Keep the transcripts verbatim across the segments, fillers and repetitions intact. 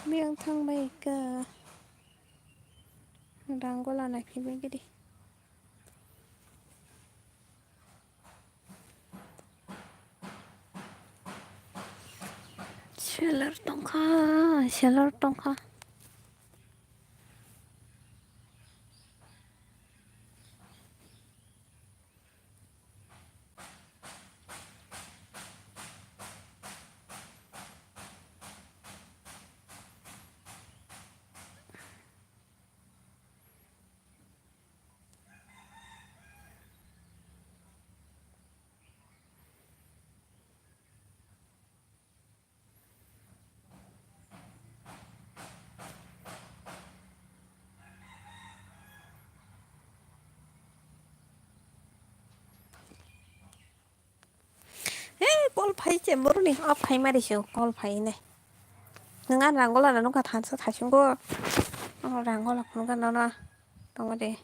Biyang thang bai ka. Rangola nai phai bai gidi. Seller tongkha, seller tongkha. He, call phai se boroni, off khai mari se call phai ne. Nang an rangola na nukha thansa thaichungo. O rangola phunukha nono. Tongo de.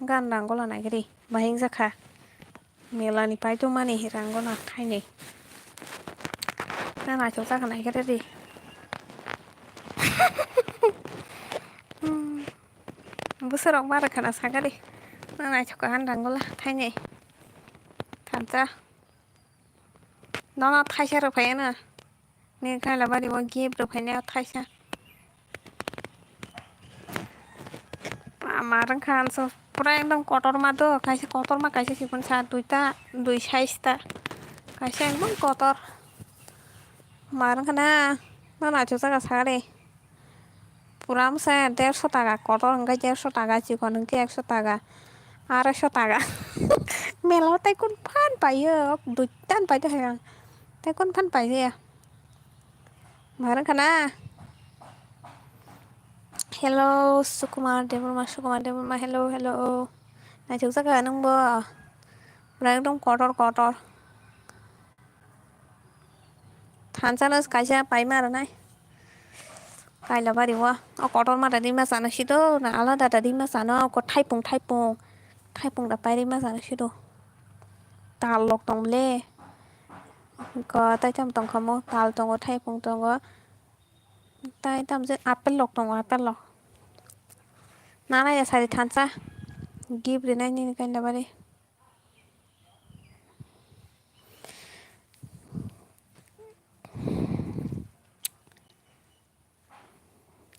Gan rangola naikhe ri. Bahing jakha. Melani paito mani rangola khaini. Na naithok jakha naikhe ri. Hmm. Bwsarok ma rwkha na sakha ri. Na naithok kha han rangola khaini. Thansa. Nono thaisa rwphai ano. Ni kaila bari o gift rwphai nai o thaisa. Ma rwngkha ang so pura ekdom kotorma do, kaisa kotorma kaisa sibon sa duita, dui size ta. Kaisa ekdom kotor. Ma rwngkha na, nono achuk jaga sa de. Pura mwsa derso taka, kotor hwnkhe derso taka, chikon hwnkhe ekso taka, aroiso taka. Mela o tei kun phan paio, duitan paide hai ang. Tei kun phan paide. Mar wngkha na? Hello, Sukumar Debbarma, Sukumar Debbarma, hello, hello. Naithok jakha nwng bo? Pura ekdom kotor, kotor. Thansa no kaisa paima rwnai. Kaila bari o. O kotor ma da rima chana sido, na alada da rima chana, o thaipung, thaipung. Thaipung da pai rima chana sido. Tal lok tong le. Ko tai tam tong kha mo, tal tongo, thaipung tongo. Tai tam je apple lok tongo, apple lok. Nana ya sari thansa. Gift rinai nini kaila bari.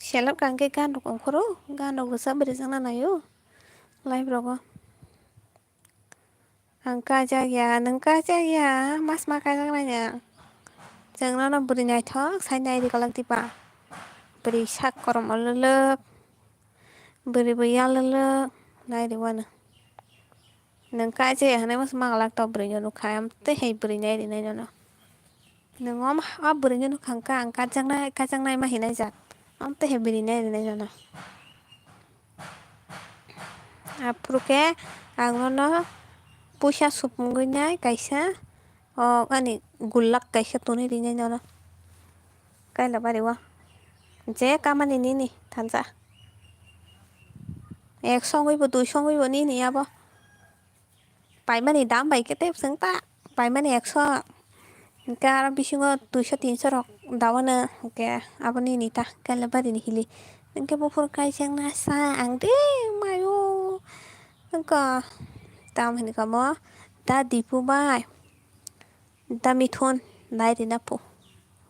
Selok kang khe gan rok ongkhoro, gan rok rwchap bai rwjakna naio live rogo. Ang kajak ya, nwng kajak ya, mas ma kajak nai ya. Chwng nono bwrwi naithok sai nai ri kolok diba. Bwrwi sak korom ololok, bwrwi bo yalolok, nai ri wano. Nwng kajak ya hwnwi mas ma kolok tok bwrwi no nukha, amtwi hai bwrwi nai ri nai nono. Nwng o, o bwrwino nukha hwnkha ang kajaknai, kajaknai ma hinai jak. Amtwi hai bwrwino rinai nono. Aphuru khe ang nono puisa supungwi nai kaisa, o ani gulak kaisa tonwi rinai nono. Kaila bari o. Je kamani nini thansa. Ekso wngwi bo, duiso wngwi bo nini abo. Paimani dam bai khe tei chwng ta paimani ekso, hwnkhe aro bisingo duiso tinso rok dawano, hwnkhe abo nini ta kaila bari ni hili. Hwnkhe buphuru kaijak na sa ang de mayo. Wngkha tam hini kamo da Dipu bai da Mithun nai rina pho.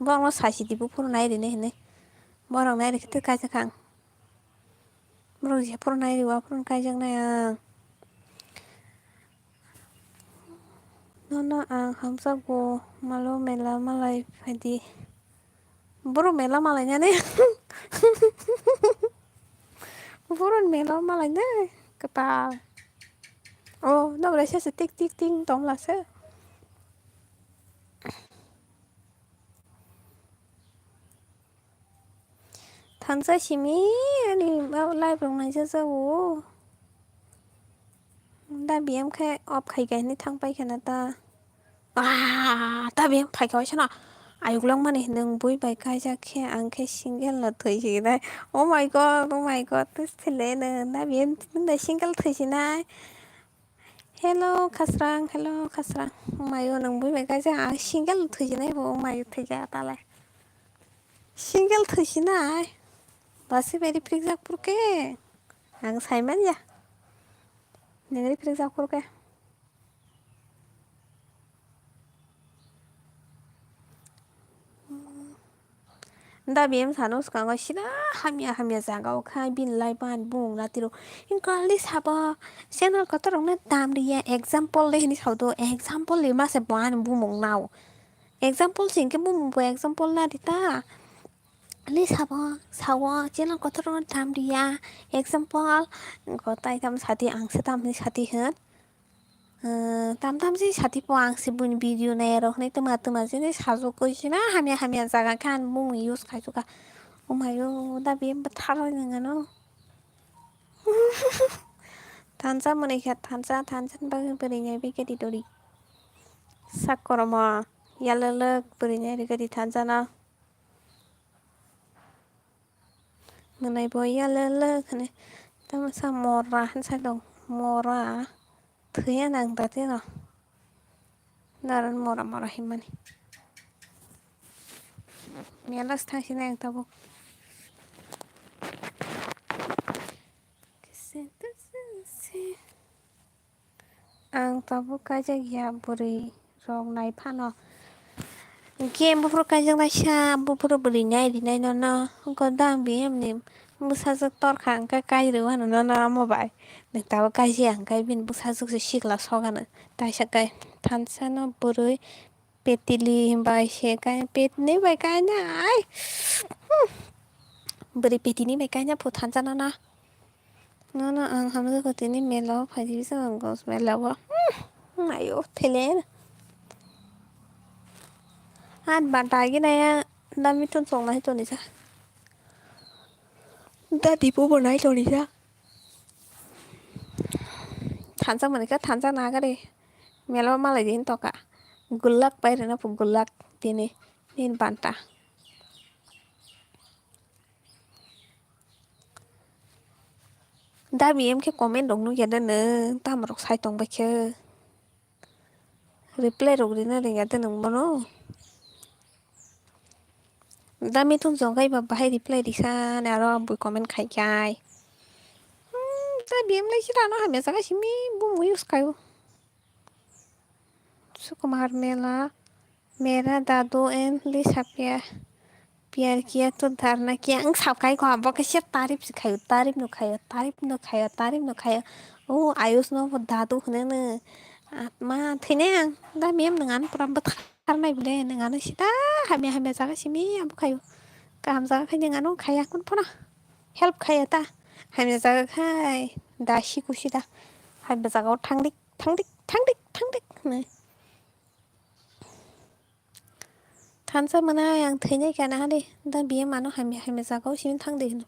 Borokno sasi di buphuru nai rini hinwi. Borok nai rikhe tei kaijak ang. Borok jephuru nai rio aphuru kaijaknai ang. Nono ang hamjakgo, malo mela malai phaidi. Borok mela malainani. Borok mela malainai kwtal. O, nokrai sese tik tik ting tongla se. Thansa simi ani live rok naijak jago. Da biyam khe off khai khe hinwi thang pai khana ta. Ah, ta biyam phai khe waisa no. Ayuk langmani hinwi bui bai kaijak khe ang khe single no thwi sinai. Oh my God, oh my God, tis thile no. Da biyam single thwi sinai. Hello, Khasrang, hello, Khasrang. Mayo nang bui bai kaisa, ah, single thwijinai bo, mayo thwija talai. Single thwisinai. Basi bai riprik jak purke. Ang saiman ya. Nang riprik jak purke. Da biyem sano swkango sida hamya hamya jaga o kha bini lai ban bumung na tiro. Hinkhe ali sabo channel kotor rok no dam riya example de hini sao do example de masa bo ani bumung nao. Example se hinkhe bumung bo example na di ta. Ali sabo sao channel kotor rok no dam riya example. Ko tai tam sati ang se tam ni sati hwn. Tam tam se sati po ang se buini video nai rok hinui tuma tuma jene sajwk koi se na hamya hamya jaga khe ani bumung use khai suka. Omayo da biyem bwtharoi nang ano. Thansa mwnwi khe thansa, thansa ni bagwi bwrwi nai bai khe di dori. Sak kormo yalwlwk bwrwi nai rwgwi di thansa no. Mwnai bo yalwlwk hinui tamo sa mora hinsa dong mora. Thwiya nang da tino. Naran mora mora himani. Melas thangsi nang tabuk. Ang tabuk kaijak ya bwrwi rok nai phano. Hinkhe buphuru kaijak naisa buphuru bwrwi nai rinai nono. Wngkha da ang biyem ni bwsajwk torkha hwnkhe kai rw ano nono amo bai. Nwng tabuk kaijak ya hwnkhe bini bwsajwk se sikla sok ano. Taisa kai thansa no bwrwi petili bai se kai petini bai kaina ai. Hmm. Bwrwi petini bai kaina phu thansa nono. Nono ang hamjak tini mela o phaidi bisa ang gos mela o. Hmm. Ayo thele. Hat bata gina ya da mithun song nai toni sa. Da dipo bo nai toni sa. Thansa mani kha thansa nagari. Melo malai din toka. Gulak pai rena pu gulak tini. Nin banta. Da biyem khe comment rok nukya da nwng tam rok sai tong bai khe. Reply rok rina rwngya de nwng bono. Da mithun jongkai ba bahai reply risa ni aro bui comment khai khai. Hmm, da biyem lai sida no hamya jaga simi bumung use kaio. Sukumar mela, mera dadu and Lisa pia. Pyar kiya to dharna kiya ang sab kai ko abo kaisa tarif se khayo, tarif no khayo, tarif no khayo, tarif no khayo. O Ayush no bo dadu hwnwi no. Atma thwinai ang da mem nang ano pura bwthar nai bwle nang ano sida hamya hamya jaga simi abo khayo. Kaham jaga khai nang ano khaya kun phano help khaya ta. Hamya jaga khai da si kusi da. Hamya jaga o thangdik thangdik thangdik thangdik hwnwi. Thansa mwnai ang thwinai kha naha de, da biyem ano hamya hamya jaga o simi thang de hino.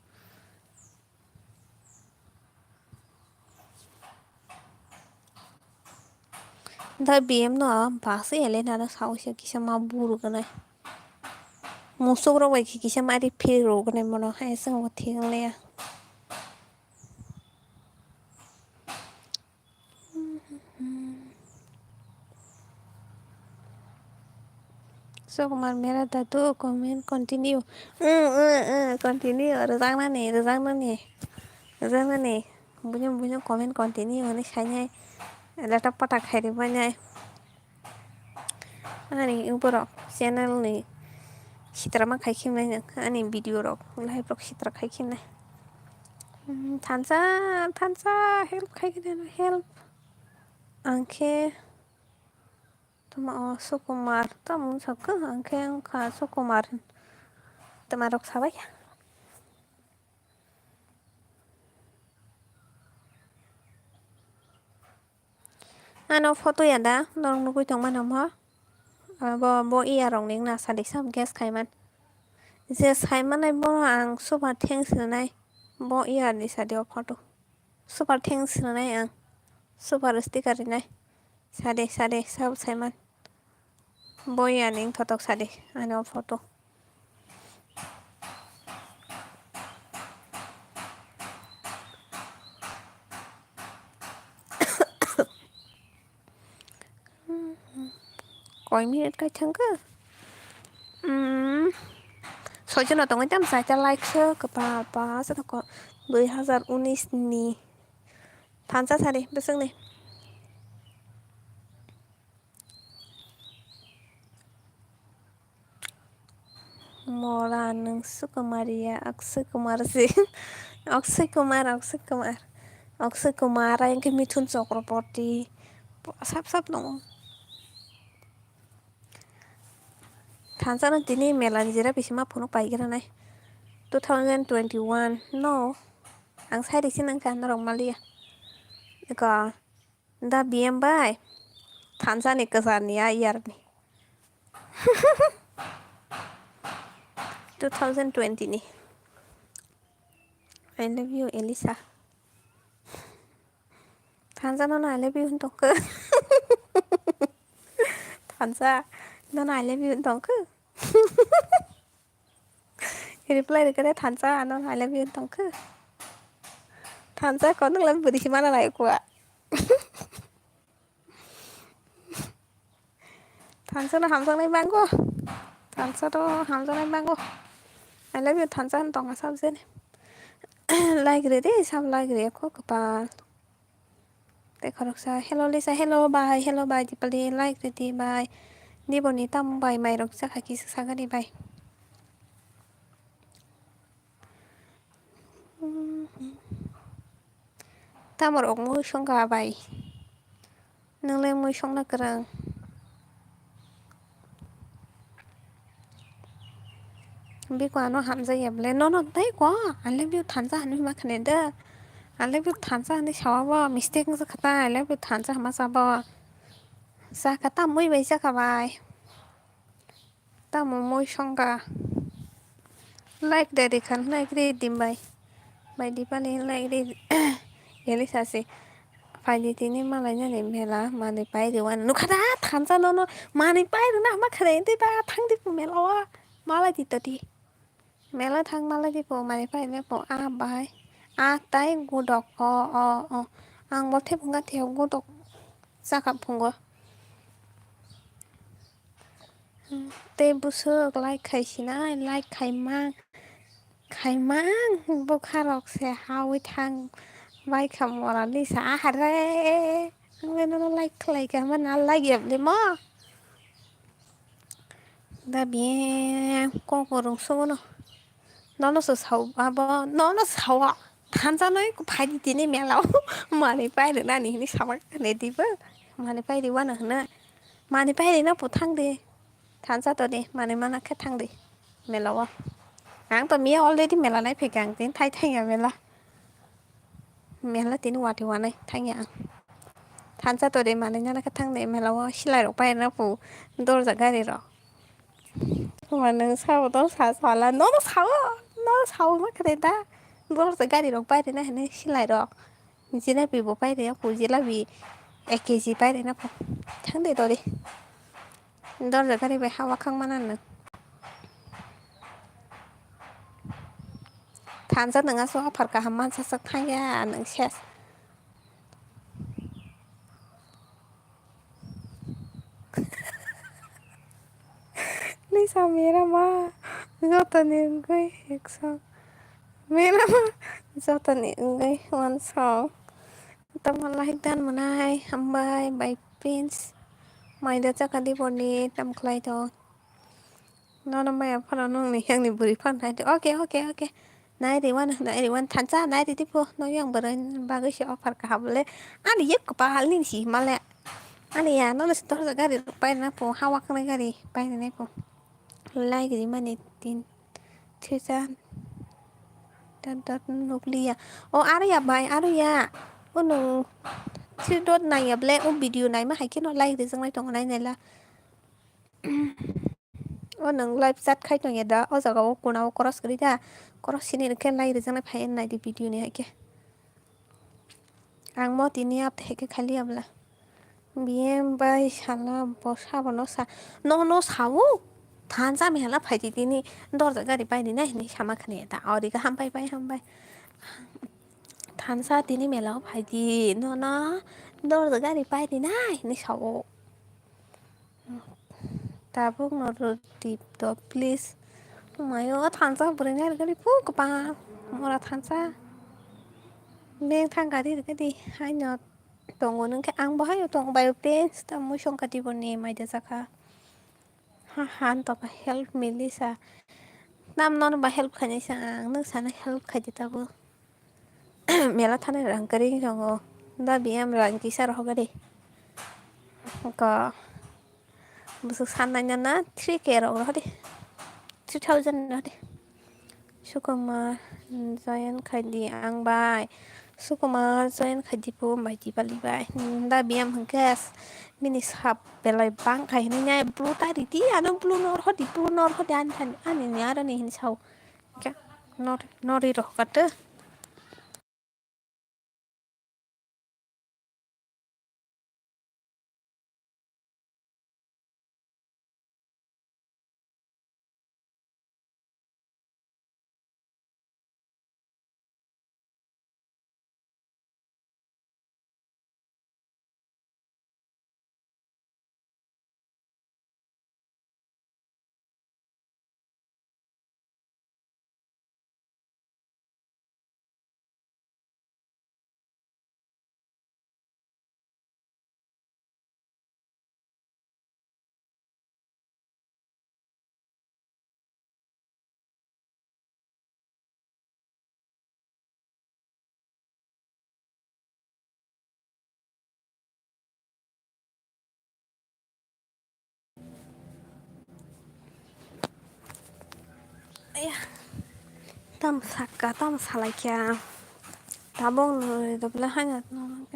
Da biyem no bus ele nana sao se kisa ma buru gwnai. Musuk rok bai khe kisa ma ri phiri rok gwnai mono hai se thik wng laya. Sukumar mera dadu comment continue. Mm, mm, mm, continue. Rwjaknani, rwjaknani. Rwjaknani. Buino, buino comment continue hwnwi sainai. Letak patak khai rwbainai. Ani borok channel ni sitra ma khai khimnai nwng. Ani video rok, live rok sitra khai khimnai. Mm, thansa, thansa, help khai khimnai, help. Ang khe tamo o Sukumar, tamo wngkha, ang khe wngkha Sukumar. Tamo rok sabai. Ano photo ya da, norok nugui tongmani omo. Abo, bo iya rok ni wngna sadi sam guess khaiman. Je saimanai bono ang super thanks rwnai. Bo iya ni sadi o photo. Super thanks rwnai ang. Super sticker rwnai. Sade, sade, sabo saiman. Bo iya ni wngthotok sade, ani o photo. Koi minute kai thangkha? Hmm. Soijono tongwi tamo saita like se kwpal pa se thoko dui hazar unis ni. Thansa sari bwswkni. Mora nwng Sukumar ya, Akshay Kumar si. Akshay Kumar, Akshay Kumar. Akshay Kumar, ai hwnkhe Mithun Chakraborty. Sap sap tongo. Thansa no tini mela ni jera bisima phunuk paigra nai. Two thousand twenty-one no. Ang sai risi nang kha norok maliya. Eko. Da B M bai thansa ni kwchar ni a year ni. Two thousand twenty ni. I love you, Elisa. Thansa no, no, I love you hwn tongkha. Thansa no, no, I love you hwn tongkha. Reply rwkhe de thansa ano I love you tongkha. Thansa kono le bwrwi si mana lai kwa. Thansa no hamjaknai bango. Thansa to hamjaknai bango. I love you thansa hwn tongkha sabjeni. Like rw de sab like rw kho kwpal. Tei khoroksa, hello Lisa, hello bhai, hello bhai, Dipali, like rwdi bhai. Diboni tamo bai mairok chakha kisa sagani bai. Tamo rok mui songkha bai. Nwngle mui songna kwrwng. Biko ano hamjakya bwle. Nono tei ko, I love you thansa hinwi ma khne de. I love you thansa hinwi sawa bo, mistake wngjakha ta, I love you thansa hama sa bo. Saka ta mui bai saka bai. Tamo mui songkha. Like de rikhan, like ri dim bai. Bai Dipali, like ri. Elisa se. Phaidi tini malai nani mela, manwi pai rwani. Nukha da, thansa nono, manwi pai rwna hama khre, tei ba thangdi mela o. Malai di tadi. Mela thang malai di po, manwi pai rwna po, a bai. A tai gudok, o, o, o. Ang bo thep wngkha thep gudok. Chakha phungo. Tei bwswk like khai sinai, like khai mang, khai mang bwkha rok se hawi thang bai kha mora Lisa ahare. Ang le nono like khlai kha hwnba na like ya bwle mo. Da biyang kok bo rung sugo no. Nono se sao abo, nono sao. Thansa noi phaidi tini mela o. Manwi pai rwnani hini sama kane dibo. Manwi pai rwano hwno. Manwi pai rwna po thangdi. Thansa to di, manwi mana khe thangdi. Mela o. Ang to miya already mela nai phikha ang tini thai thai ya mela. Mela tini wati wanai thangya ang. Thansa to de manwi nana khe thangde mela o silai rok pai rwna pu dorja gari rok. Tuma nwng sao to sa sala nono sao nono sao ma khe da dorja gari rok pai rwna hinwi silai rok jelabi bo pai rwya pu jelabi ek kg pai rwna pu thangde to de. Dorja gari bai hawa khang mana nwng. Thansa nwng aso offer kaham mansa sak thangya nwng ses. Lisa mera ma jotoni wngwi ekso. Mera ma jotoni wngwi wansong. Tamo like dan mwnai hambai bai pins. Maida chakha diboni tam khlai tong. Nono maya phano nongni yakni bwrwi phano nai di. Okay, okay, okay. Nai di wan, nai di wan thansa, nai di dipo. No yang bwrwi bagwi se offer kaham le. Ani yek kwpal ni si male. Ani ya, nono se dorja gari rok pai na po, hawa khwnai gari pai na po. Lai di mani tin. Thisa. Dan dan nukliya. O aro ya bai, aro ya. O nung. Three dot nai ya ble, o video nai ma hai khe no like rijak nai tongo nai nai la. O nwng live chat khai tongya da, o jaga o kuna o cross kwrwi da, cross sini rwkhe like rwjaknai phai nai di video ni hai khe. Ang mo tini ap hai khe khali abla. B M bai sala bo sabo no sa, no no sao, thansa mela phai di tini dorja gari pai di nai hinwi sama khne da, ori ga hambai bai hambai. Thansa tini mela o phai di, no no dorja gari pai di nai hinwi sao. Tabuk no rw tip to, please. Mayo thansa bwrwi nai rwgadi pu kwbang. Mora thansa. Beng thang gari rwgadi. Haino tongo nung khe ang bo haino tong bai friends. Ta mui song kati bo ni mai da jakha. Ha han to ba help me Lisa. Nam non ba help khainai sa ang. Nung sana help khai di tabuk. Mela thani rang kwrwi tongo. Da biyam rang kisa rohor gari. Ko. Bwswk sannaino na three K rok rohor di, three thousand rohor di. Sukumar, join khai di ang bai. Sukumar, join khai di phu bai di bali bai. Da biyam hwnkhe bini sap belai bang khai hwnwi nai blue ta ridi, ano blue no rohor di, blue no rohor di ani thani, ani ni aro ni hini sao. Khe nor-, nori rohor kha tw. Aya, tam sakka, tam salaikya. Tabuk no rwdok le haino no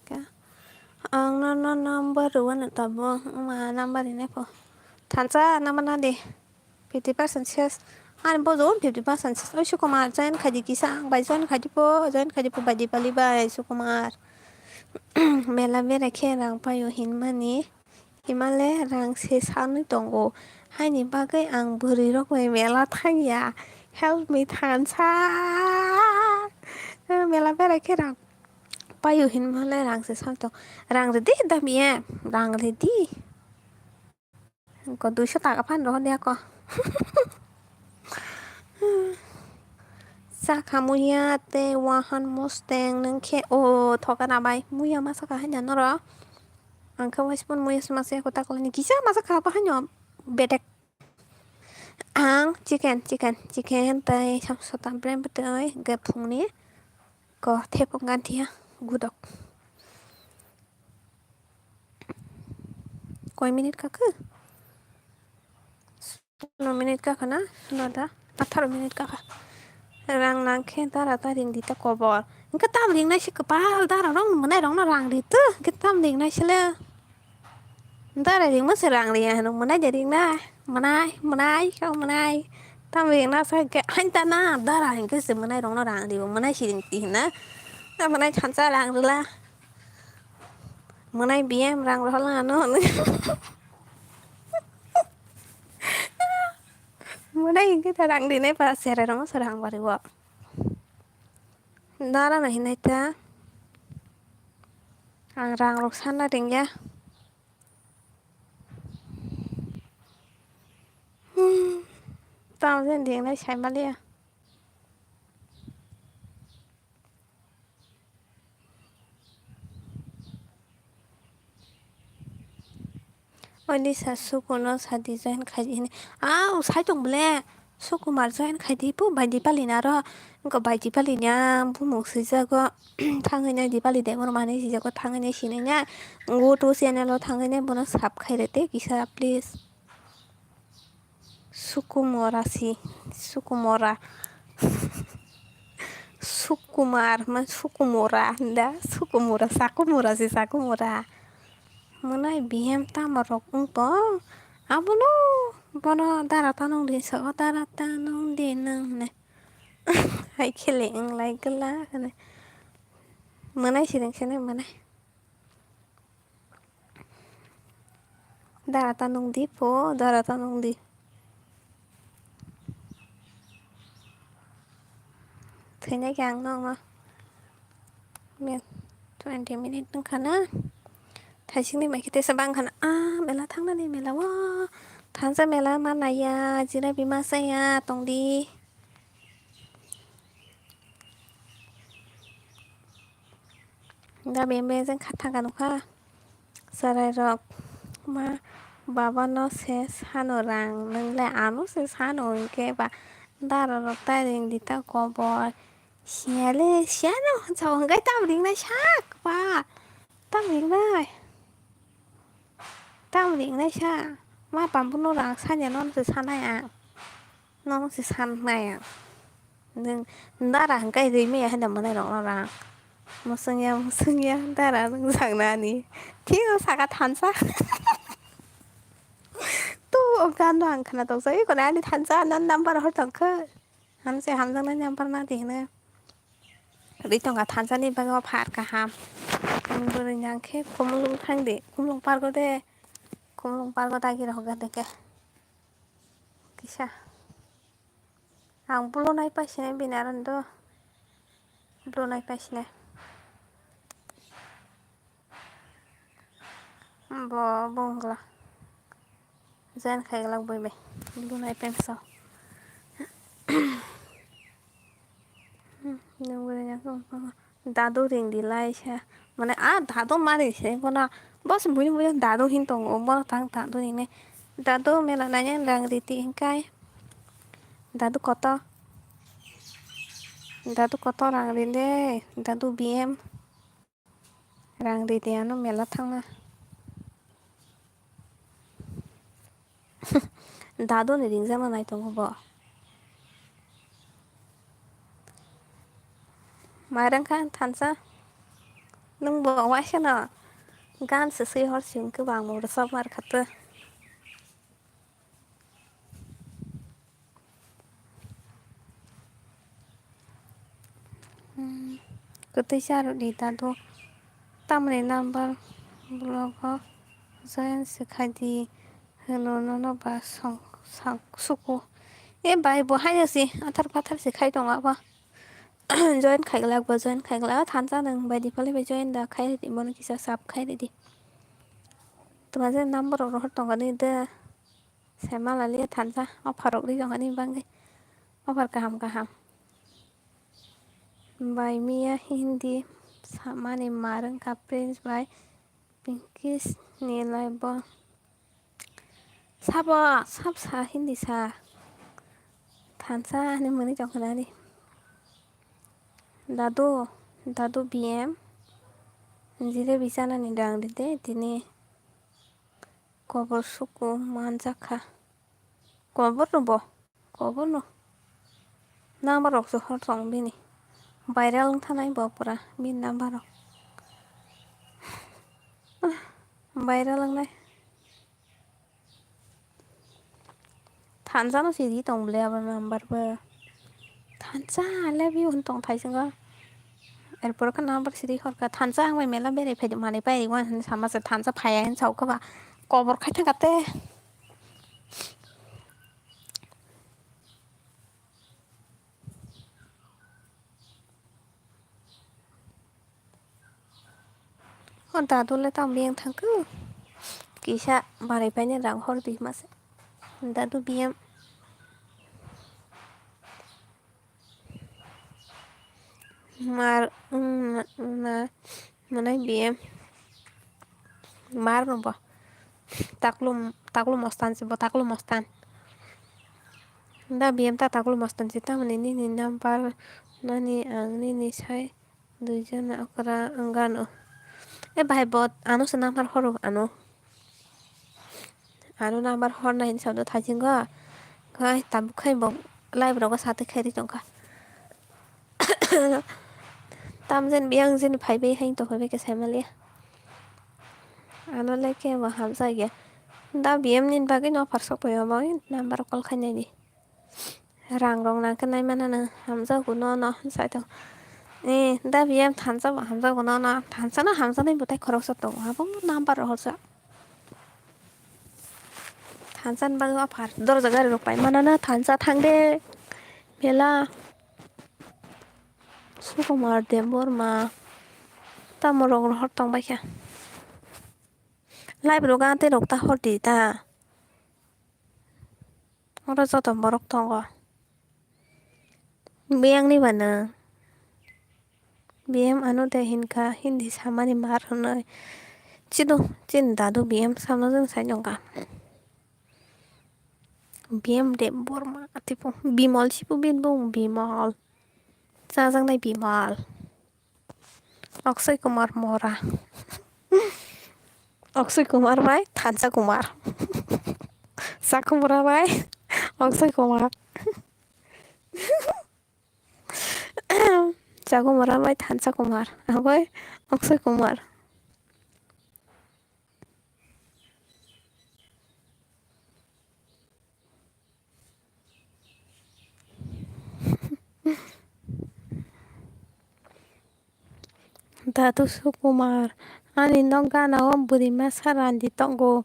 kya. Ang no, no number rwna tabuk, ma number rinai pho. Thansa number na de. Fifty percent ses. Ani bo jon fifty percent ses. Oi Sukumar, join khai di kisa, ang bai join khai di pho, join khai di pho, bai di bali bai Sukumar. Mela bera khe rang paio hinmani. Himale rang se sanwi tongo. Haini bagwi ang bwrwi rok bai mela thangya. Help me thansa. Mela bera khe rang paio hinmale rang se sanwi tong. Rang rwdi da miya. Rang rwdi. Ko duiso taka phan rohor de ako. Chakha muya tei wahan mustang nung khe o thokana bai muya masa kha haino norok. Ang khe waisupun muya se masa yako taklani kisa masa kha ba haino bedek. Ang chicken, chicken, chicken tei samsota brem bwtwi hwnkhe phungni ko thepung gantiya gudok. Koi minute kakhe? Suno minute kakha na? Suno da? Atharo minute kakha. Rang nang khe dara ta ring di ta kobor. Hwnkhe tam ring nai se kwpal dara rok mwnai rok no rang ri tu. Hwnkhe tam ring nai se le. Dara ring ma se rang ri ya hwno mwnai de ring na. Mwnai, mwnai, kau mwnai. Tam ring na sa hwnkhe hain ta na dara hwnkhe se mwnai rok no rang ri bo mwnai si ring ti hwna. Na mwnai thansa rang rwla. Mwnai biyam rang rohorlano hwnwi. Mwnai hwnkhe ta rang rinai ba cherai rokno se rang bari o. Dara no hinai ta. Ang rang rok sanna ringya. Hmm. Tamo jen ringnai sai maliya. Oni sa sukuno sa di join khai di hini. Au, sai tong bole. Sukumar join khai di pu bai Dipali na ro. Engko bai Dipali ni a bumung swijago. Thangwi nai Dipali de moro mani swijago thangwi nai sinai na. Go to channel o thangwi nai bono sub khai rete kisa please. Sukumora si, Sukumora. Sukumar, ma Sukumora, da Sukumora, Sakumora si Sakumora. Mwnai biham tamo rok wng tong. Abono, bono dara tanong di, so dara tanong di nang ne. Hai khele wng lai gela ne. Mwnai si ring sene mwnai. Dara ta nung di po, dara ta nung di. Thwinai khe ang nokno. Twenty minute wngkha na. Thaisingni mai khe tesa bang khana. Ah, mela thangnani mela o. Thansa mela ma naiya, jira bima saya tongdi. Da bembe jeng kha thangka nukha. Chwrairok ma babano se sano rang, nwng le ano se sano hwnkhe ba dara rok ta ring di ta kobor. Siya le siya no hwnsa hwnkhe tam ringnai sak ba. Tam ringnai. Tam ringnai sa. Ma pambuno rang sanya nono se sanai ang. Nono se sanai ang. Nwng dara hwnkhe rimaya hwnda mwnai rokno rang. Mwswngya, mwswngya, dara nwng sangnani. Thik o saka thansa. Tu o gano ang khna toksa. Iko ani thansa nan number hor tongkha. Hamse hamjaknai number na di hwnwi. Ri tongkha thansani bagwi o phar kaham. Bwrwi nang khe khumulwng thang di. Khumulwng pargo de. Khumulwng pargo dagi rok de khe. Kisa. Ang blue nai paisinai bini aron do. Blue nai paisinai. Bo bongla. Jen khai glak bui bai. Blue nai paiso. Dadu ring di lai sa. Mane a dadu mari se bono. Bos bui bui dadu hin tongo. Bono tang dadu ring nai. Dadu mela nai rang riti hingkai. Dadu koto. Dadu koto rang rinde. Dadu B M. Rang ridi ano mela thangna. Dadu ni ringjakna nai tongo bo. Mairang kha thansa. Nwng bo waisa no gan se swi hor sing khe bang mo rwchap mar kha to. Hmm, kwtwi charwdi dadu. Tamni number blogo join se khai di hwno nono ba song, song, suku. E bai bo haino se athar pathar se khai tongo abo. Join khai glak bo, join khai glak. Thansa nwng bai di phalwi bai join da khai ridi, bono kisa sub khai ridi. Tuma je number rok rohor tongani de. Sai mala le thansa offer rok ri jongani bagwi. Offer kaham kaham. Bai miya Hindi samani marwng kha Prince bai Pinkish ni live bo. Sabo sab sa Hindi sa. Thansa ani muni jongkha nani. Dadu, dadu B M. Jire bichana ni dang dide tini. Kobor suku manjakha. Kobor no bo? Kobor no. Number rok se hor tong bini. Viral wng thanai bo pura bini number rok. Viral wngnai. Thansa no sidi tong bwle abo number bo. Thansa I love you hwn tong thaisingo. Erpor khe number sidi hor kha. Thansa ang bai mela berai phai di manwi pai wan hwn sama se thansa phaiya hwn saukha ba. Kobor khai thangkha te. O dadu le tamo biyang thangkhu. Kisa barai paine rang hor di masa. Dadu biyang. Mar, wng na, wng na, manai biyang. Mar no bo. Taklu, taklu mostan si bo, taklu mostan. Da biyang ta taklu mostan si tamani nini number nani ang nini sai. Duijon okra wngano. E bahai bo ano se number horo ano. Ano number horna hinwi sado thaisingo. Khai tabuk khai bo live rogo satwi khairi tongkha. Tamjen biyang jeni phaibai haino tongphaibai khe saimaliya. Ano le kebo hamjakya. Da B M ni bagwi no pharsok bai obo number call khainani. Rang rok nang khe nai mana nang hamjago no no sai tong. Eh, da biyang thansa bo hamjago no no. Thansa no hamjaknai bwtai khoroksa tongo. Abo number rok horsa. Thansa ni bagwi offer. Dorja gari rok pai mana na thansa thang de. Mela. Sukumar Debbarma. Tamo rok rohor tong bai kha. Live rok a tei rok ta hor di ta. Oro joto borok tongo. Biyangni ba nwng? Biyam ano de hinkha, Hindi samani mar hwnwi. Chino, chini dadu biyam samno jwng sai nongkha. Biyam de borma tipo. Bimol sipo bini bung Bimol. Chajaknai Bimol. Akshay Kumar Mora. Akshay Kumar bai Thansa Kumar. Chakumura bai Akshay Kumar. Chakumura bai Thansa Kumar. Abai Akshay Kumar. Dadu Sukumar, ani nok gana o bwrwi masa randi tongo,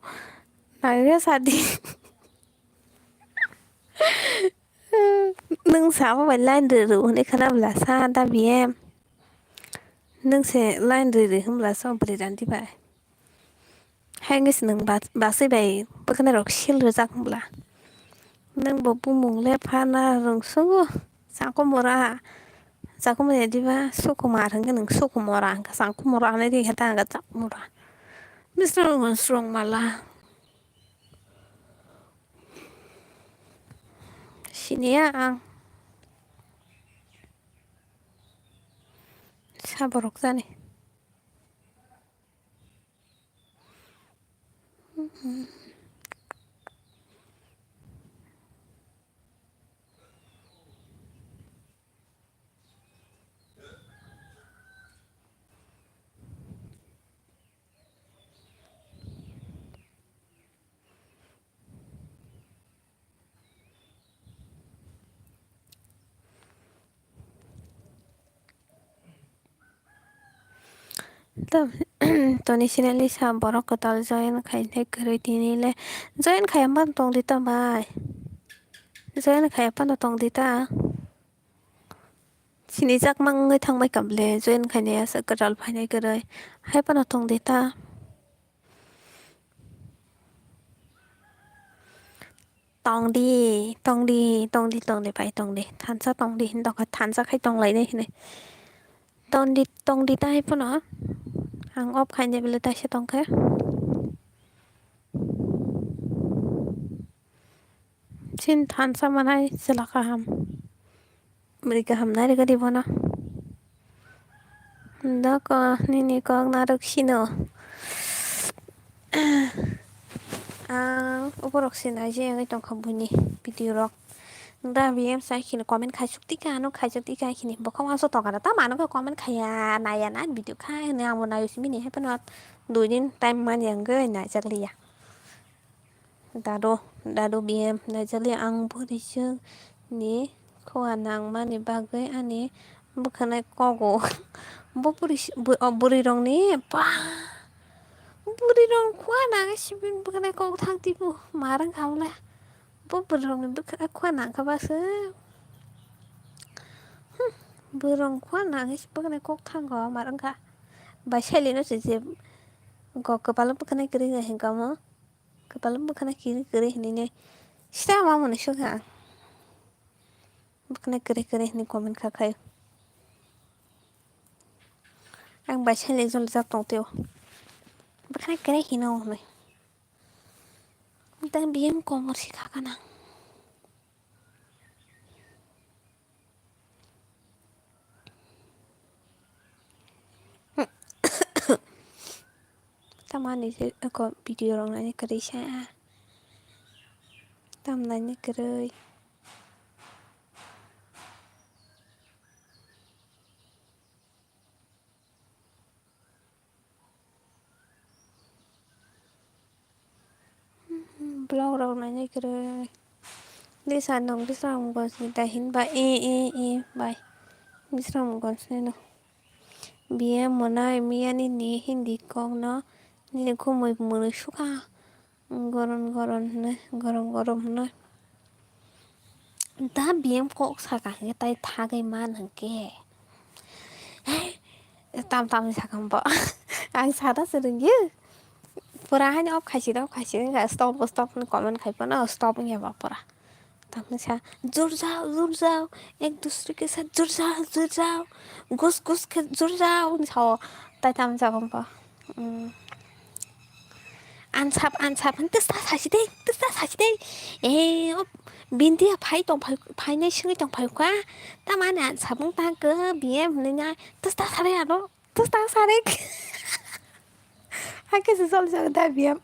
naina sadi. Nwng samo bai line rw rw hwnwi khwna bwla sa da B M. Nwng se line rw rw hwnbwla sa bwrwi randi bai. Hai wngwi se nwng bas-, baswi bai bwkhwnai rok sil rwjak hwnbwla. Nwng bo bumung le phana rwngsungo. Chakumura. Chakumura diba Sukumar hwnkhe nwng Sukumura hwnkha Chakumura hwnwi rikha ta hwnkha Chakumura. Bisrang rwngmala. Siniya ang. Sa borok jani. To, toni sinali sa borok kwtal join khainai kwrwi tini le join khaiya phano tongdi ta bai. Join khaiya phano tongdi ta. Sinijak mang wngwi thangbai kable join khainai aswk kwtal phainai kwrwi. Hai phano tongdi ta. Tongdi, tongdi, tongdi, tongdi, pai tongdi. Thansa tongdi, hinwi tongkha, thansa khai tonglainai hinwi. Tongdi, tongdi, tai phano. Ang off khainai bele taisa tongkhe. Chin thansa manai chwla kaham. Bwrwi kaham narwgani bono. Doko nini kok narwk sino. Ang oborok se naijak wngwi tongkha buini video rok. Da biyam sai khini comment khaisuk tika ano khaisuk tika khini bokhok uansuk tongkha da tamo ano khe comment khaiya naiya na video khai hwnwi ang bo naio simi ni hai phano dui din time mani wngwi naijakliya. Dado, dado biyem naijali ang bwrwi chwng ni khua nangmani bagwi ani bwkhanai kogo. Bo bwrwi si-, bw-, o bwrwi rokni ba, bwrwi rok khua nangwi sibini bwkhanai kok thang twibo ma rwng kha wle. Bo bwrwi rokni bwkha khua nang kha ba se. Hmm, bwrwi rok khua nangwi bwkhanai kok thango ma rwng kha. Bai selino se je kok kwpalo bwkhanai kwrwi hinwi kamo. Kwpalo bwkhana kiri kwrwi hinwi nai. Sita ma mwnwi sukha ang. Bwkhana kwrwi kwrwi hinwi comment kha khai. Ang bai sele jol jak tong teo. Bwkhana kwrwi hino hwnwi. Tang biyang komor si kha kana. Tamani se eko video rok naina kwrwi sa. Tam naina kwrwi. Vlog rok naina kwrwi. Lisa nwng Bisramganj ni da hinba e e e bai. Bisramganj ni no. Biya mwnai miyani ni Hindi kok no nini khumui mwnwi sukha. Goron goron hwnwi, gorom gorom hwnwi. Da biyem kok saka hwnkhe tai thagwi man hwnkhe. Tam tamni sakha bo. Ang sada se rwngya. Pura haino off khaisi, off khaisi wngkha stop bo stop hwnwi comment khai phano stop wngya ba pura. Tamsa, "Jur jao, jur jao, ek dusre ke sath jur jao, jur jao, gus gus ke jur jao," hinwi sao. Tai tamsa bangbo. Hmm. Ansap, ansap, hwn twsta sachi de, twsta sachi de. Eh, o bindia phai tong phai, phainai singwi tong phai kha. Tamani ansap wng tang khe, B M hwnwi na, twsta sare ano, twsta sare. Hakhe se sol jagda B M.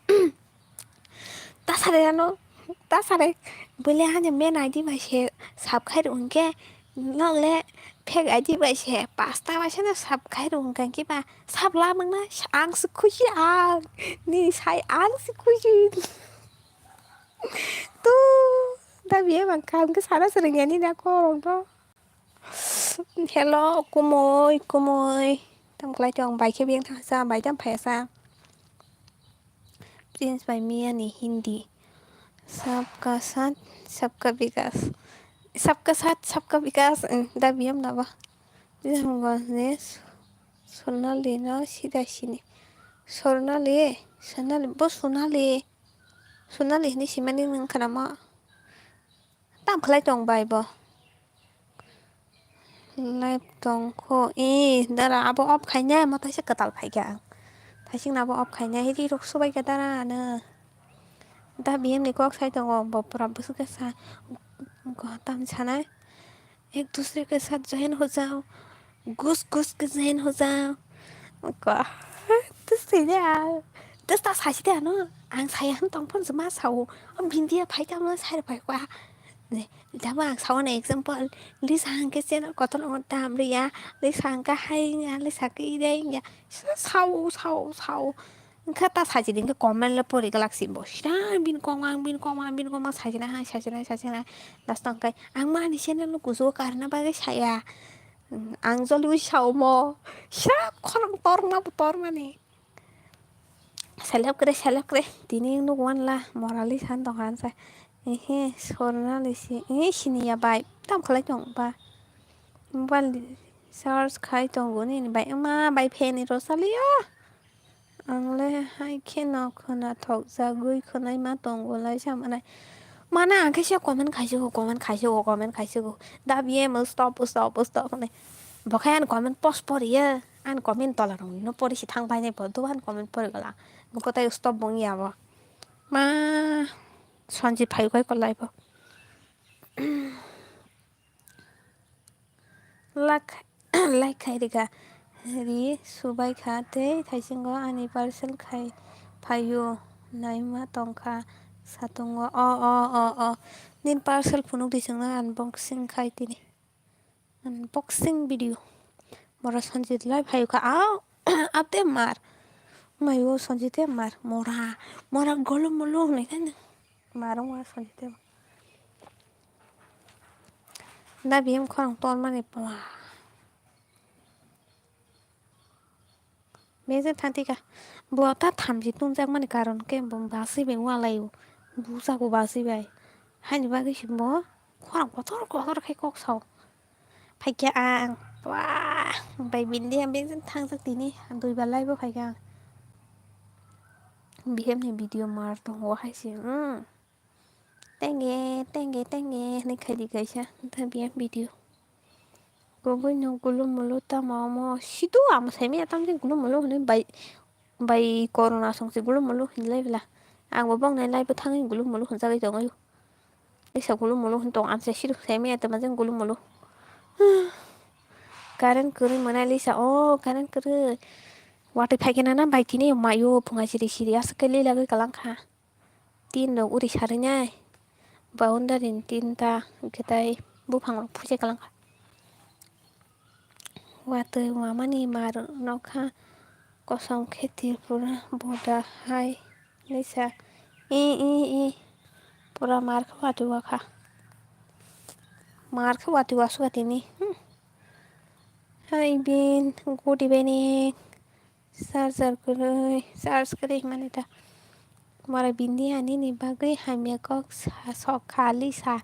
Ta sare ano, ta sare. Bole hanya main I D bai se sap khai rw hwnkhe, nok le fake I D bai se pasta bai se no sap khai rw hwnkhe ba sap la mangna ang se khusi ang. Nini sai ang se khusi. Tu da biye mang kam ke sana sereng yani na korong to. Hello, kumui, kumui. Tam klai tong, bai khe beng thangsa, bai tam phaisa. Prince bai Mia ni Hindi. Sabka saath, sabka vikas. Sabka saath, sabka vikas. Da biyam na ba. Jang ba ne Sonali no sida sini. Sonali, Sonali, bo Sonali. Sonali hini simani nang khanama. Tam khlai tong bai bo. Live tong kho. E, dara abo off khainai, mo taisa kwtal phaikha ang. Thaising na abo off khainai, hiri rok subai kha dara ano. Da B M ni kok sai tongo, bo pura bwswk khe sa. Tam sanai. Ek dusre ke sath jain ho jao. Gus gus ke jain ho jao. Ko. Twsai de a. Twsta sachi de ano. Ang saya han tong phon ma sao. Am bindia phai ta ma sai phai kwa. Ne, dabo ang sao na example. Lisa hangke channel kotor ong tam riya. Lisa hangke hai ya. Lisa ke ide ya. Sao, sao, sao. Wngkha ta sachi de, wngkha comment le pori glak si bo. Sida bini kok ang, bini kok ang, bini kok ang sachi na hai, sachi na hai, sachi na hai. Last o hwnkhe ang ma ani channel no kuchugo karna bagwi saya. Ang joliui sao mo. Sida khorang torma bo tormani. Selep kre, selep kre. Tini nuk wanla, morali san tong han sa. Ehe, sorna lisi. Ehe, siniya bai. Tam khlai tong ba. Mobile search khai tongo nini bai. Wngma bai fan ni rw saliya. Ang le hai kheno khwnathok jagwi khwnaima tongo lai sa manai. Mana ang khe se comment khaisukgo, comment khaisukgo, comment khaisukgo. Da B M stop, stop, stop hwnwi. Bo khe ani comment post poriya. Ani comment tola rok no pori si thang painai bo. Duban comment pori gala. Bo kotai stop bong ya bo. Ma Sanjit phai koi kolai bo. Lak, like khai rikha. Ri subai kha tei thaisingo ani parcel khai phaio naima tongkha satungo. O, o, o, o. Nini parcel phunuk di chwngno unboxing khai tini. Unboxing video. Mora Sanjit lai phaio kha. Au, ate mar. Maio Sanjit te mar. Mora, mora golo molo hwnwi khe. Marung wa Sanjit te. Da biyam khorang tormani pwa. Mejeng thangtika. Bo ta thamchi tungjakmani karon khe bo basi bai walaio. Busago basi bai. Haini bagwi se bo khorang kotor kotor khe kok sao. Phaikha ang. Wah, bai bindi ang bejeng thangjak tini. Dui balai bo phaikha ang. Bihemni video mar tongo hai se. Hmm. Tenge, tenge, tenge, hinwi khaidi kaisa, wngkha biya video. Kubui no gulu mulu tamo omo, sidu amo saimanya tamni gulu mulu hinwi bai, bai corona songsi gulu mulu hinlai bwla. Ang bo boknai live o thangwi gulu mulu hinjagwi tongwi. Lisa gulu mulu hin tong amsa sidu saimanya tamo jeng gulu mulu. Current kwrwi mwnai lisa, o current kwrwi. Watwi phaikhe nana bai tini maio phunga siri siri aswk khe lilagwi kwlangkha. Tin rok uri sarwi nai. Boundary ni tinta hwnkhe tai buphang rok phuje kwlangkha. Watwi wamani mar nokha kosom khe Tripura boda hai hinwi sa. I, i, i. Pura mar khe watwi wakha. Mar khe watwi wasukha tini. Hmm. Hai bin gudi bini. Charger kwrwi, charge kwrwi hwnmani ta. Mora bindi ani ni bagwi hamya kok sa, sok kha lisa.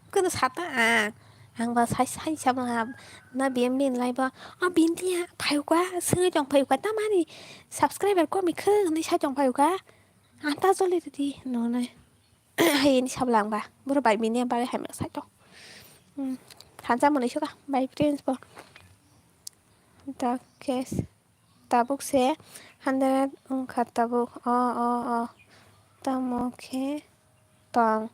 Kwno sata ang. Ang ba sai, sai sama na B M bin lai ba. A bindi ya, phayuka, sengwi tong phayuka, tamani subscriber komi khe, hwnwi sai tong phayuka. Anta joli ridi, nonai. Hayini sabla ang ba. Boro bai bini bagwi hamya sai to. Hmm. Thansa mwnwi suka bai prince bo. Dakhe tabuk se hundred wngkha tabuk. O, o, o. Tamo khe tong.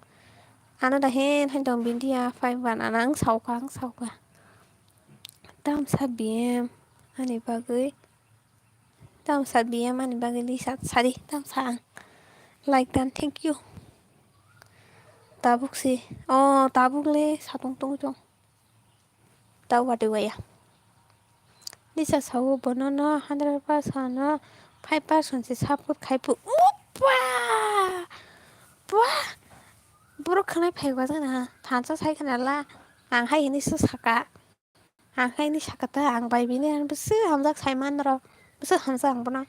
Ano da hen hen tong bindia phai ban ang sauka, ang sauka. Tamsa B M ani bagwi. Tamsa B M ani bagwi lisa sadi tamsa ang. Like dan, thank you. Tabuk si. O, tabuk le satung tung tong. Ta wati waya. Lisa sao bono no hundred percent no five percent se support khai pu. Upa! Wah! Borok khwnai phai gwa jana. Thansa sai khna la. Ang hai hini se saka. Ang hai ni saka ta, ang bai bini ang bwswk hamjak sai man rok. Bwswk hamjak ang bono.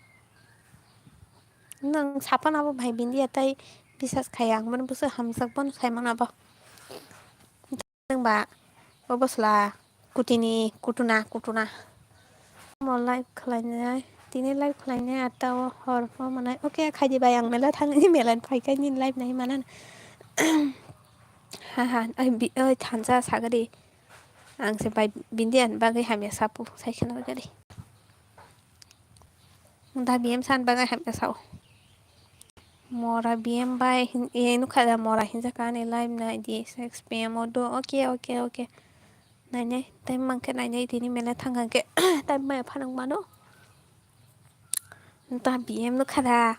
Nang sapan abo bai bini ya tai bisas khai ang bono bwswk hamjak bono sai man abo. Nang ba bo bwsla kutini kutuna kutuna. Mo live khlainai, tini live khlainai atta o hor pho manai. Oke, khaidi bai ang mela thangni mela phai kai ni live nai manan. Ha ha, ai bi, ai thansa sagadi. Ang se bai bindia ni bagwi hamya sapu sai kheno gari. Da B M san bagwi hamya sao. Mora B M bai hin-, e nukha da mora hinjak ani live nai di six P M o do. Oke, oke, oke. Nai nai, time mankhe nai nai tini mela thang khe time mai phanang mano. Da B M nukha da.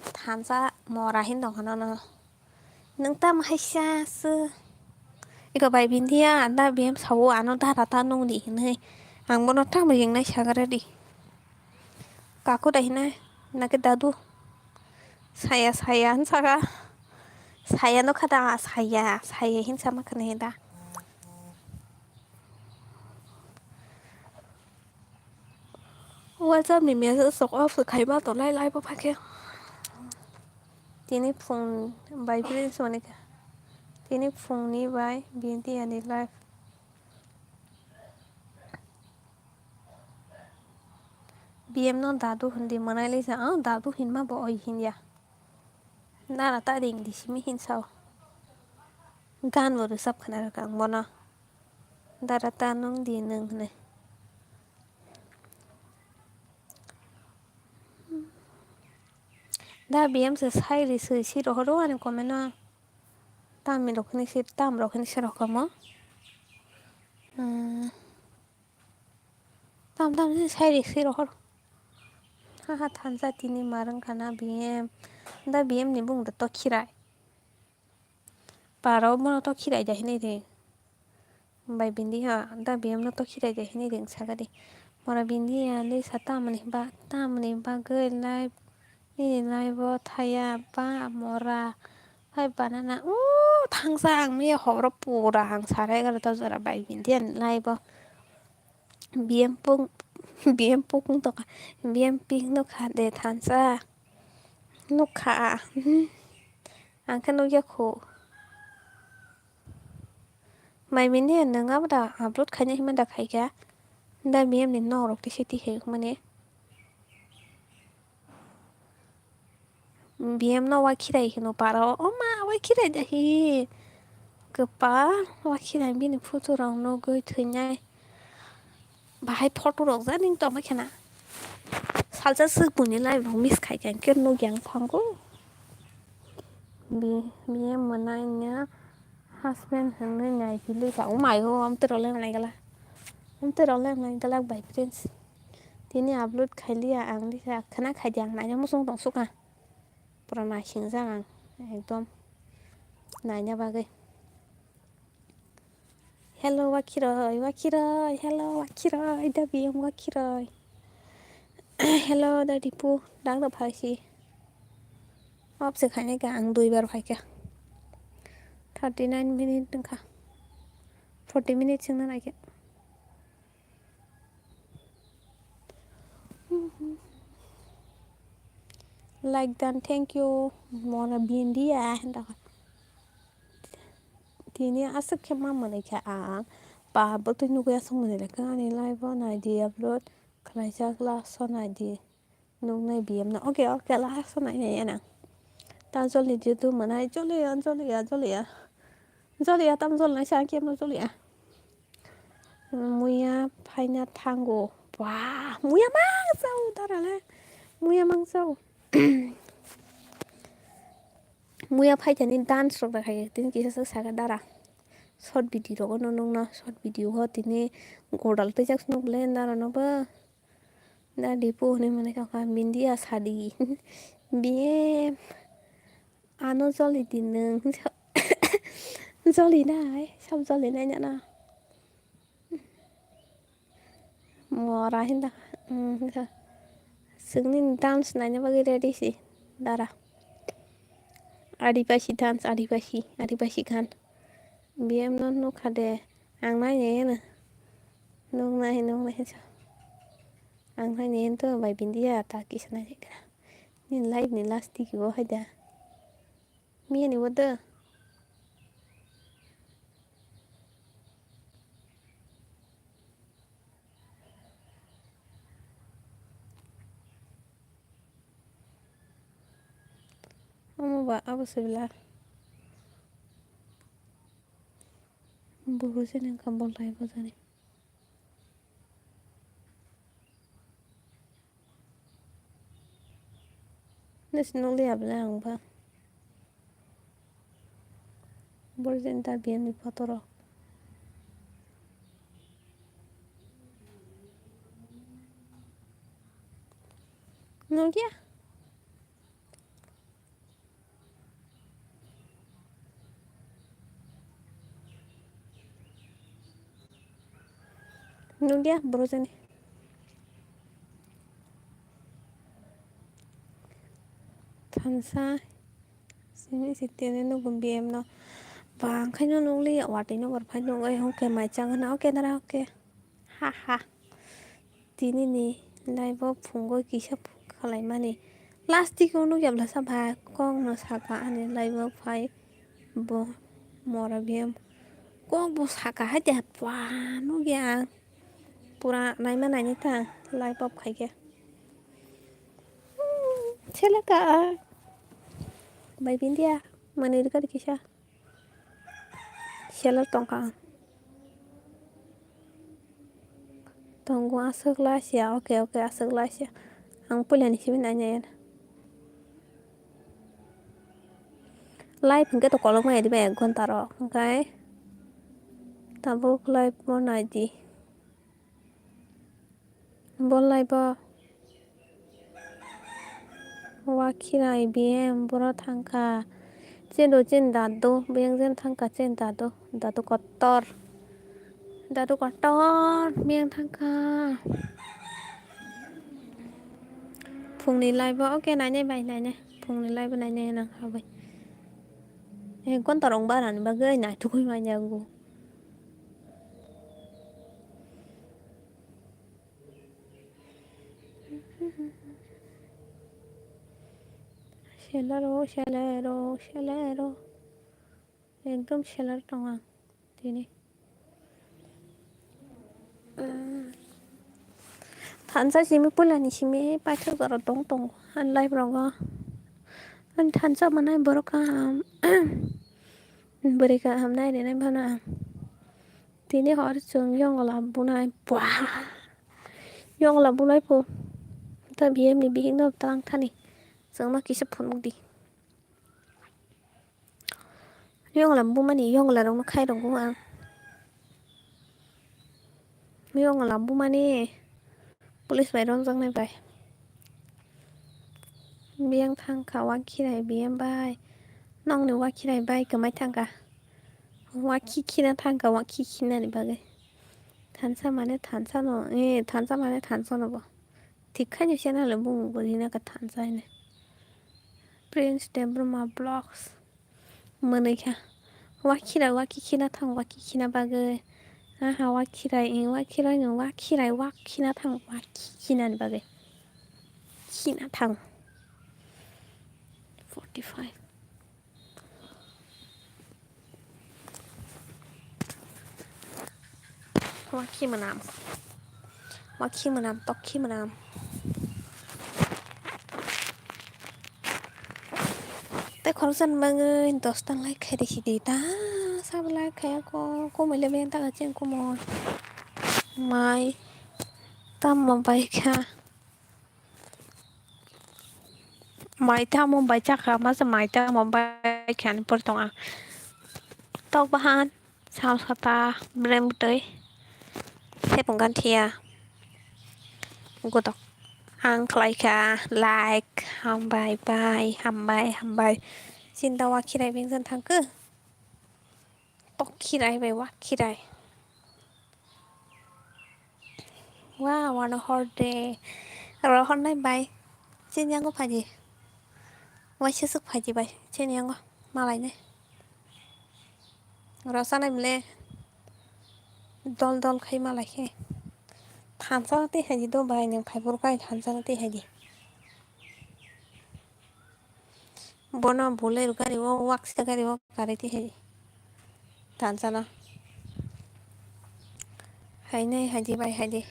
Thansa mora hin dong hano no. Nwng tamo hai sa se? Iko bai bindia, anda B M sao ano dara ta nung di hinwi. Ang bono tamo ringnai sagra di. Kaku da hinai, nake dadu. Saya, saya, hin saka. Saya no khata, saya, saya hin sama kene da. WhatsApp ni message sok off se khai ma tongnai live o phakhe. Tini phung bai prince mani kha. Tini phung ni bai bindia ni live. B M no dadu hindi manai lisa, ang dadu hinma bo oi hinya. Nara ta ring di simi hin sao. Gan bo rwchap khna rwkha ang bono. Dara ta nung di nung hwnwi. Da B M se sai ri swi si rohoro ani comment o. Tam rok hwnwi si, tam rok hwnwi si rohormo. Hmm. Tam tam si sai ri si rohor. Ha ha thansa tini marwng khana B M. Da B M ni bung da to khirai. Paro bono to khirai da hinwi ring. Bai bindi ha da B M no to khirai da hinwi ring sagadi. Mora bindi ya lisa tamoni ba, tamoni bagwi live, nini live o thaya ba mora. Hai banana, o thangsa ang miya horo pura ang sare egarota jora bai bindi ya live o. B M pung, B M pung tongkha, B M ping nukha de thansa. Nukha. Ang khe nukya khu. Mai mini nwng abo da upload khaina hima da khaikha. Da B M ni nok rok tisi tihai mani. B M no wakhirai hino para o. O ma wakhirai da hi. Kwpal wakhirai bini photo rok nugwi thwinai. Bahai photo rok ja ning tongma khena. Salsa swk buni live rok miss khai kha, hwnkhe nukya ang thango. Bi-, B M mwnai nya husband hwnwi nai hili ka. O mai o, amtwi rok le nai gala. Amtwi rok le nai gala bai prince. Tini upload khailiya ang lisa khwna khai di ang naina muchung tong sukha. Pura naisingjak ang ekdom naina bagwi. Hello, Wakhiroi, Wakhiroi, hello, Wakhiroi, da B M Wakhiroi. Hello, da Dipu, dang da phaisi. Off se khainai ka ang dui bar phaikha. Thirty nine minute wngkha. Forty minutes wngna naikhe. Like dan, thank you. Mona bindia hinda. Tini aswk khe ma mwnwi kha ang. Ba bwtwi nugwi aswk mwnwi lekha ani live o naidi upload khlaijak last o naidi. Nuknai B M no. Okay, okay, last o nainai nang. Ta joli di tu manai, joli ya, joli ya, joli ya. Joli ya, tam joli nai sa, kemo joli ya. Muya phaina thango. Wah, muya mang sao dara le. Muya mang sao. Muya phaikani dance rok da khai, tini kisa sak saka dara. Short video rogo no nukna, short video ho tini godal twijak nuk le dara no ba. Da dipu hwnwi mwnwi kha kha, Bindia sadi. Biyem. Ano joli di nwng. Joli nai, sab joli nai nana. Mora hinda. Hmm, hinda. Sungni dance naina bagwi ready si. Dara. Adipasi dance, Adipasi, Adipasi gan. Biyem no nukha de. Ang nai nai no. Nuk nai, nuk nai hinsa. Ang hai ni ento bai Bindia ta kisa nai kha. Ni live ni last tiki bo hai da. Miya ni bo da. Omo ba abo se bela. Boro se nang ka bol rai bo jani. Nasi nukliya bela ang ba. Borjenta biyani photo rok. Nukya? Nukya borok jani. Thansa simi sitini nugo B M no. Bangkhaino nukli watwi no borphai nukwi hwnkhe mai chang hwna, okay dara, okay. Ha ha. Tini ni live o phungo kisa khlaimani. Last tiki o nukya bwlasa bhai, kok no saka ani live o phai bo mora B M. Kok bo saka hai de pwa nukya ang. Pura naima naini ta live o phaikhe. Seleka. Bai bindia. Mani rikadi kisa. Seller tongkha ang. Tongo aswk lasia, okay, okay, aswk lasia. Ang puilani simi nainai. Live hwnkhe to kolokma edi bai ek ghonta rok, hwnkhe tabuk live bo naidi. Bo live bo. Wakhirai B M boro thangkha. Chini do chini dadu, biyang jen thangkha chini dadu, dadu kotor. Dadu kotor, biyang thangkha. Phungni live bo, okay, nainai bai, nainai. Phungni live bo nainai nang ha bai. Eh, gonta rong barani bagwi naithugwi manya go. Seller o, seller o, seller o. Ekdom seller tong ang tini. Thansa simi puilani simi paithak jora tong tongo ani live rogo. Ani thansa manai borok kaham. Bwrwi kaham nai rinai phano ang. Tini hor chwng yongla bunai. Bwaa! Yongla bunai pho. Ta B M ni bihik no tlang thani. Chwngno kisa phunuk di. Yongla bumani yongla rokno khai rokgo ang. Yongla bumani police bai romjaknai bai. Biyang thangkha wakhirai B M bai. Nokni wakhirai bai kwmai thangkha. Wakhi khina thangkha, wakhi khinani bagwi. Thansa mane thansa no, eh, thansa mane thansa no bo. Thik khaino channel o bumung bo rina ka thansa hine. Prince Debbarma Vlogs. Mwnwi kha. Wakhirai wakhi khina thang wakhi khina bagwi. Aha wakhirai, eh, wakhirai no wakhirai wak khina thang wakhi khinani bagwi. Khina thang. Forty five. Wakhi mwnam. Wakhi mwnam, tokhi mwnam. Khoroksa ni bagwi dos ta like khai risi di ta. Sabo like khai ya kho, komoi le beng ta cheng komoi. Mai tamo bai kha. Mai tamo bai chakha, masa mai tamo bai kha ni por tong ang. Tok bahan. Sal sata brem bwtwi sepung gan thiya. Gotok ang khlai kha like, hambai bai, hambai, hambai. Chinta wa khirai bengsan thangkhe. Tok khirai bai wa khirai. Wa, wano hor de. Ro hor nai bai. Chini yango phaidi. Waisa suk phaidi bai. Chini yango malai nai. Rosana bile dol dol khai malai khe. Thansa tei hai di do bai, nwng phai phuru kai thansa tei hai di. Bono bulai rw gari o, waksa gari o, gari tei hai di. Thansa no. Hai nai hai di bai hai di.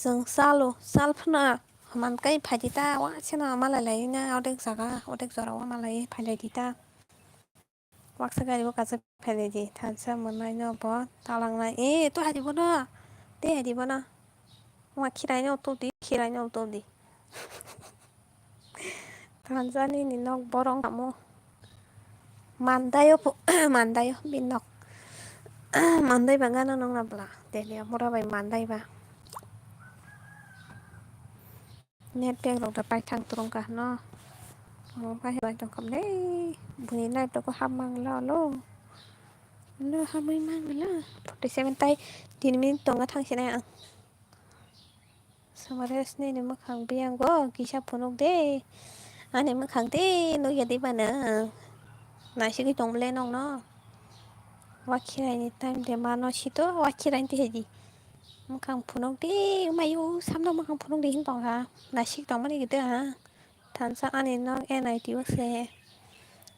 Chwng chalo, chal phano mankai phaidi ta, wansano malai lai na, odek jaga, odek jora o malai phailai di ta. Waksa gari o kaisa phailai di, thansa mwnai no bo talang nai. E, to hai di bono, te hai di bono. Wa khirai no to di, khirai no to di. Thansa nini nok borok amo. Mandaio pho, mandaio bini nok. Mandai ba gana nong na bla. Delhi amora bai mandai ba. Net pack rok da pai thang turung ka no. Omo pai bai tong kham le. Buni live rok ko hap mang la lo. Lo hamui mang la. Forty seven tai tin minute tonga thang sinai ang. Samares nini mwkhang biyango kisa phunuk de. Ani mwkhang de nukya de bana. Naisigwi tong bwle nokno. Wakhirai ni time de mano sito wakhirai ni tihedi. Mwkhang phunuk de mayu samno mwkhang phunuk de hin tongkha. Naisik tongmani gede ha. Thansa ani nok N I T o se.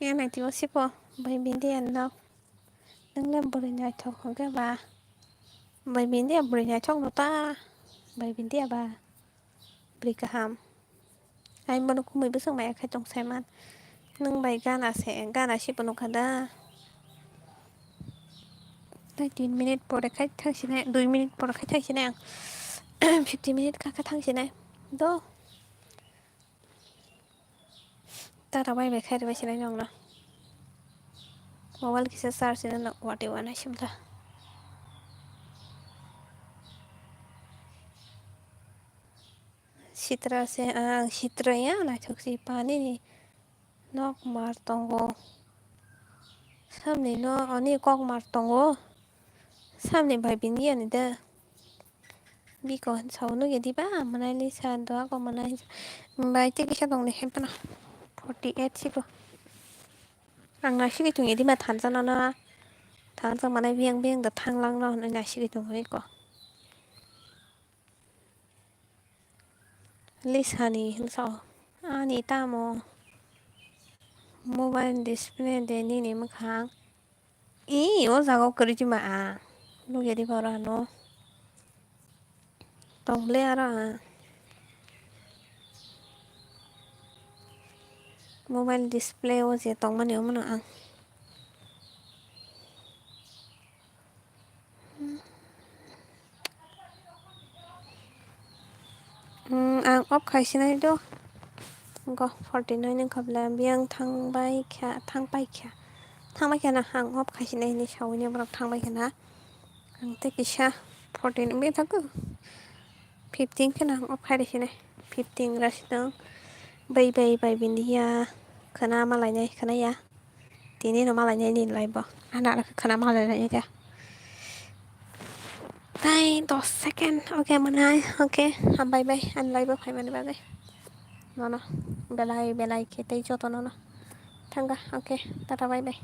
N I T o sipo bai bindi ani nok. Nwng le bwrwi naithok hwnkhe ba? Bai bindi ya bwrwi naithok no ta. Bai bindi ya ba? Bwrwi kaham. Ai bono kumui bwswk maya khai tong saiman. Nwng bai gana se, gana sibo nukha da. Tai tin minute pore khai thang sinai, dui minute pore khai thang sinai ang. Fifty minute kha kha thang sinai. Do. Tara bai bai khairi bai sinai nongna. Mobile kisa charge ina no wati wana simta. Sitra se ang sitra ya naithok si pani ni nok mar tongo. Samni no ani kok mar tongo. Samni bai bini ani da. Biko sao nugya diba, mwnai lisa doa ko mwnai. Bai tei kisa tong de hepna. Forty eight siko. Ang naisigi tong ya diba thansa no na. Thansa mwnai biyang biyang da thanglang no hwnwi naisigi tong iko. Lisa ni hwnsa o. Ani tamo mobile display de nini mwkhang. Ee, o jaga o kwrwi tongma a. Nukya diba oro ano. Tong le aro a. Mobile display o je tongmani omono ang. Hmm, ang off khai sinai do. Go forty nine wngkha bwle, biyang thang bai kha, thang pai kha. Thang bai kha na, ang off khai sinai hinwi saui ni borok thang bai kha na. Ang tei kisa forty nine wngwi thangkho. Fifteen khe na ang off khai ri sinai. Fifteen ra si tong. Bai bai bai bini ya. Khwna ma lainai, khwna ya. Tini no malai nai ni live bo. Ana ara khwna malai nai kha. Tai dos second. Okay, mwnai. Okay, hambai bai. Ani live bo phaimani bagwi. Nono. Belai, belai khe tei joto nono. Thanga. Okay, tata bye bye.